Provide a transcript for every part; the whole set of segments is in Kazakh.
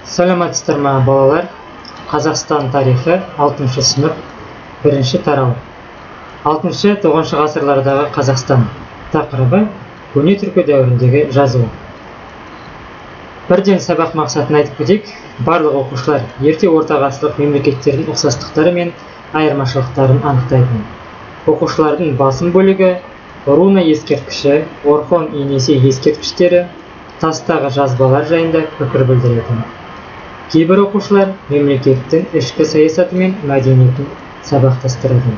Саламатсыздар ма, балалар? Қазақстан тарихы, 6 сынып, 1 тарау. 6-9 ғасырлардағы Қазақстан. Тақырыбы көне түркі дәуіріндегі жазу. Бірден сабақ мақсатын айтып кетейік. Барлық оқушылар ерте орта ғасырлық мемлекеттердің ұқсастықтары мен айырмашылықтарын анықтайды. Оқушылардың басым бөлігі руна ескерткіші, Орхон Енисей ескерткіштері, тастағы жазбалар жайында пікір білдіреді. Кейбір оқушылар мемлекеттің ішкі саясаты мен мәдениетін сабақтастырады.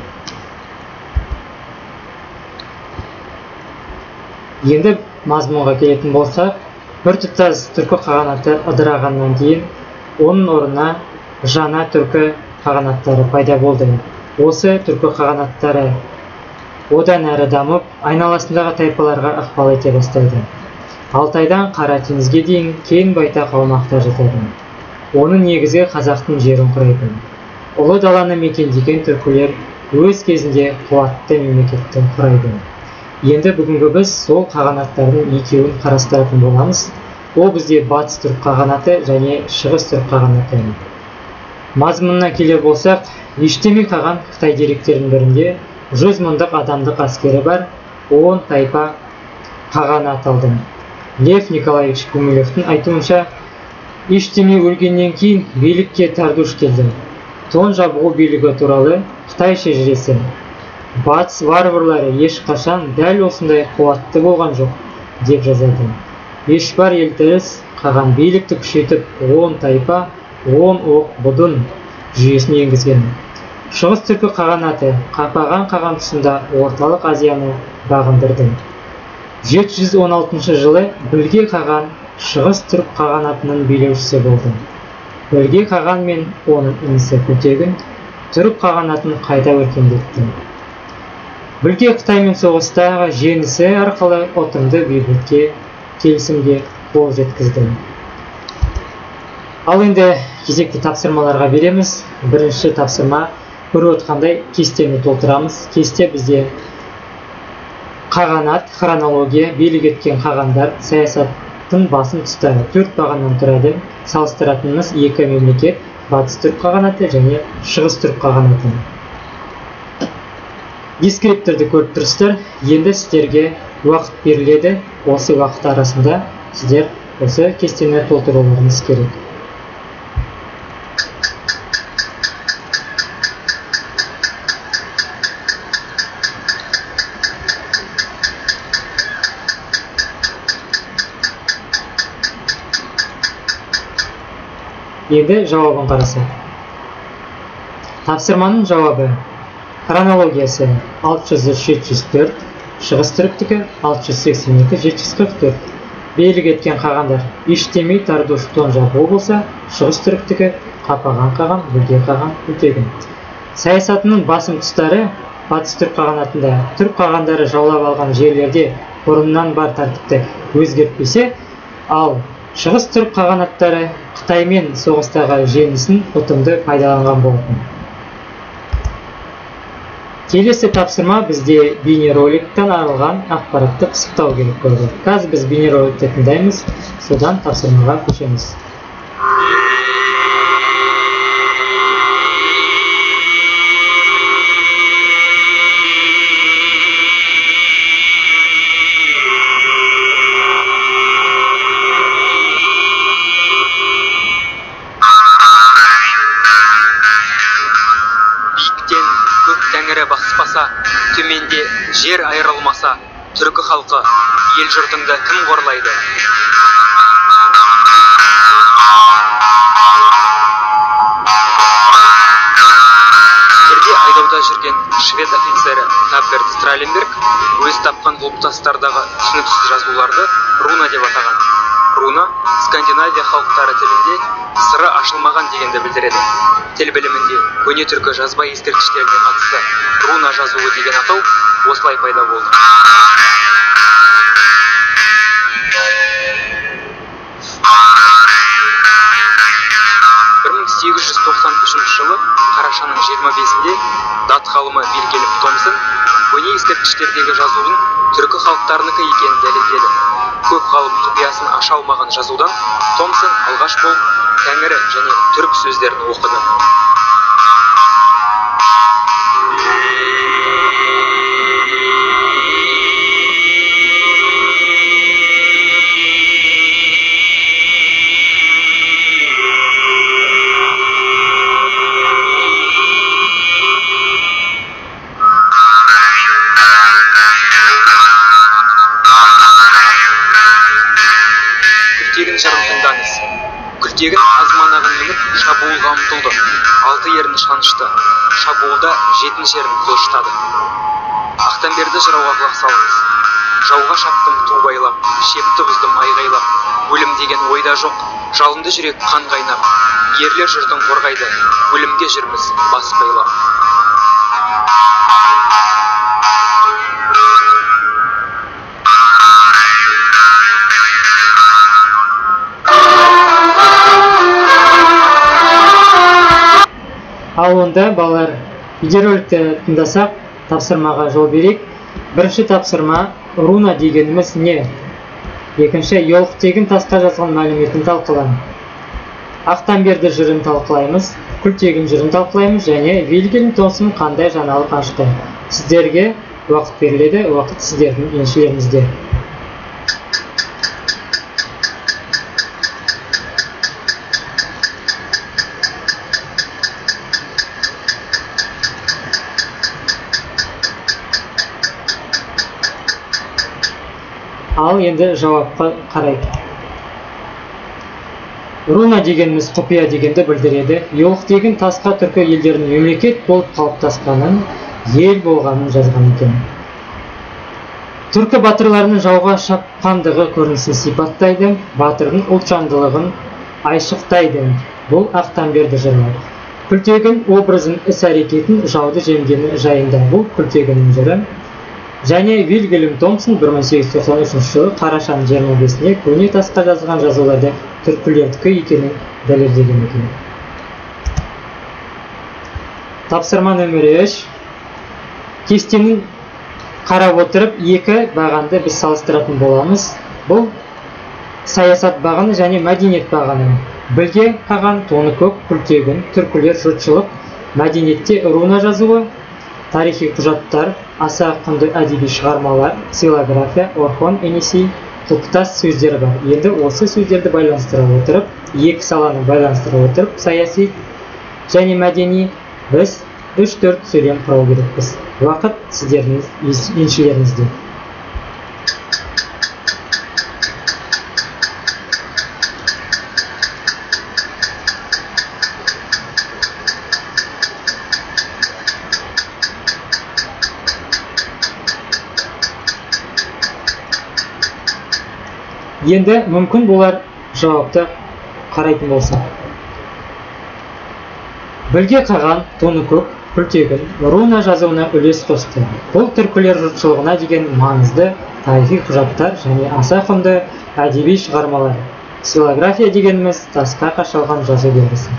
Енді мазмұнға келетін болсақ, біртұтас түркі қағанаты ыдырағаннан кейін оның орнына жаңа түркі қағанаттары пайда болды. Осы түркі қағанаттары одан әрі дамып, айналасындағы тайпаларға ықпал ете бастайды. Алтайдан Қара теңізге дейін кең байтақ аумақта жатады. Оның негізгі қазақтың жерін құрайды. Ұлы даланы мекендеген түркілер өз кезінде қуатты мемлекетті құрайды. Енді бүгінгі біз сол қағанаттардың екеуін қарастыратын боламыз. Ол бізде Батыс түрік қағанаты және Шығыс түрік қағанаты. Мазмұнына келер болсақ, Ештеме қаған Қытай деректерінің бірінде 100 мыңдық адамдық әскері бар 10 тайпа қағаны аталды. Лев Николаевич Гумилевтің айтуынша, Ештеме өлгеннен кейін билікке Тардуш келді. Тон жабғу билігі туралы Қытай шежіресі. Батыс варварлары ешқашан дәл осындай қуатты болған жоқ, деп жазады. Ешбар Елтеріс қаған билікті күшейтіп 10 тайпа, 10 оқ бұдын жүйесін енгізген. Шығыс түркі қағанаты Қапаған қаған тұсында Орталық Азияны бағындырды. 716 жылы Білге қаған Шығыс түрік қағанатының билеушісі болды. Білге қаған мен оның інісі Күлтегін түрік қағанатын қайта өркендетті. Білге Қытаймен соғыстағы жеңісі арқылы ұтымды бейбітке келісімге қол жеткізді. Ал енді кезекті тапсырмаларға береміз. Бірінші тапсырма, көріп отқандай кестені толтырамыз. Кесте бізде қағанат, хронология, билік еткен қағандар, саясаттың басым тұстары 4 бағаннан тұрады. Салыстыратынымыз екі мемлекет, Батыс түрік қағанаты және Шығыс түрік қағанаты. Дескрипторды көріп тұрсыздар. Енді сіздерге уақыт беріледі. Осы уақыт арасында сіздер осы кестені толтыруларыңыз керек. Енді жауабын қарасақ. Тапсырманың жауабы. Хронологиясы 603-704, Шығыс түріктікі 682-744. Билік еткен қағандар Ештемей, Тардуш, Тон жабғу болса, Шығыс түріктікі Қапаған қаған, Білге қаған, Күлтегін. Саясатының басым тұстары Батыс түрік қағанатында түрік қағандары жаулап алған жерлерде бұрыннан бар тәртіпті өзгертпесе, ал Шығыс түрік қағанаттары Қытаймен соғыстағы жеңісін ұтымды пайдаланған болатын. Келесі тапсырма бізде бейнероликтен арылған ақпаратты пысықтау керек болды. Қазір біз бейнероликті тыңдаймыз, содан тапсырмаға көшеміз. Баспаса, төменде жер айырылмаса, түркі халқы ел жұртыңды кім қорлайды? Жерде айдауда жүрген швед офицері Табберт Страленберг өз тапқан құлпытастардағы түсініксіз жазуларды руна деп атаған. Руна Скандинавия халықтары тілінде сыры ашылмаған дегенді білдіреді. Тіл білімінде көне түркі жазба ескерткіштеріне қатысты руна жазуы деген атау осылай пайда болды. Бір 1893 жылы қарашаның 25-інде дат ғалымы Вильгельм Томсон көне ескерткіштердегі жазудың түркі халықтарынікі екенін дәлелдеді. Көп ғалым құпиясын аша алмаған жазудан Томсон алғаш болып тәңірі және түрік сөздерін оқыды. Күлтегін жырын тыңдаңыз. Күлтегін азманағын мініп шабуылға ұмтылды. 6 ерін шанышты. Шабуылда 7 жерін қылыштады. Ақтамберді жырауға құлақ салыңыз. Жауға шаптым ту байлап, шепті бұздым айғайлап. Өлім деген ойда жоқ, жалынды жүрек қан қайнап. Ерлер жұртын қорғайды, өлімге жүрміз бас байлап. Ал онда балалар, видеороликті тыңдасақ, тапсырмаға жол берейік. Бірінші тапсырма руна дегеніміз не? Екінші, Йолықтегін тасқа жазған мәліметін талқылан. Ақтамберді жырын талқылаймыз, Күлтегін жырын талқылаймыз және Вильгельм Томсон қандай жаңалық ашты? Сіздерге уақыт беріледі, уақыт сіздердің еншілеріңізде. Ал енді жауапқа қарайық. Руна дегеніміз құпия дегенді білдіреді. Йолықтегін тасқа түркі елдерінің мемлекет болып қалыптасқанын, ел болғанын жазған екен. Түркі батырларының жауға шапқандығы көрінісін сипаттайды, батырдың ұлтжандылығын айшықтайды. Бұл Ақтамберді жыры. Күлтегін образын, іс-әрекетін, жауды жеңгені жайында. Бұл Күлтегіннің жыры. Және Вильгельм Томсон 1893 жылы қарашаның 25-не көне тасқа жазған жазуларды түркілердікі екенін дәлелдеген екен. Тапсырма нөмірі 3. Кестенің қарап отырып екі бағанды біз салыстыратын боламыз. Бұл саясат бағаны және мәдениет бағаны. Білге қаған Тоныкөк, Күлтегін, түркілер жұртшылық мәдениетте руна жазуы, тарихи құжаттар, аса құнды әдеби шығармалар, ксилография, Орхон, Енисей, құлпытас сөздері бар. Енді осы сөздерді байланыстыра отырып, екі саланы байланыстыра отырып, саяси және мәдени біз 3-4 сөйлем құрау керекпіз. Уақыт сіздердің еншілеріңізде. Енді мүмкін болар жауапты қарайтын болсақ. Білге қаған Тоныкөк, Күлтегін руна жазуына үлес қосты. Бұл түркілер жұртшылығына деген маңызды тарихи құжаттар және аса құнды әдеби шығармалар. Ксилография дегеніміз тасқа қашалған жазу белгісі.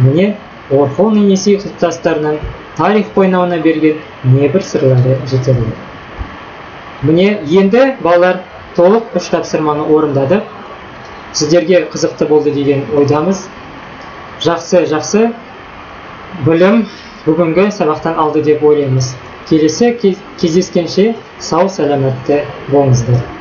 Міне Орхон Енисей құлпытастарының тарих қойнауына берген небір сырлары жетерлік. Міне енді балалар толық 3 тапсырманы орындадық. Сіздерге қызықты болды деген ойдамыз. Жақсы білім бүгінгі сабақтан алды деп ойлаймыз. Келесі кездескенше сау сәлеметті болыңыздар.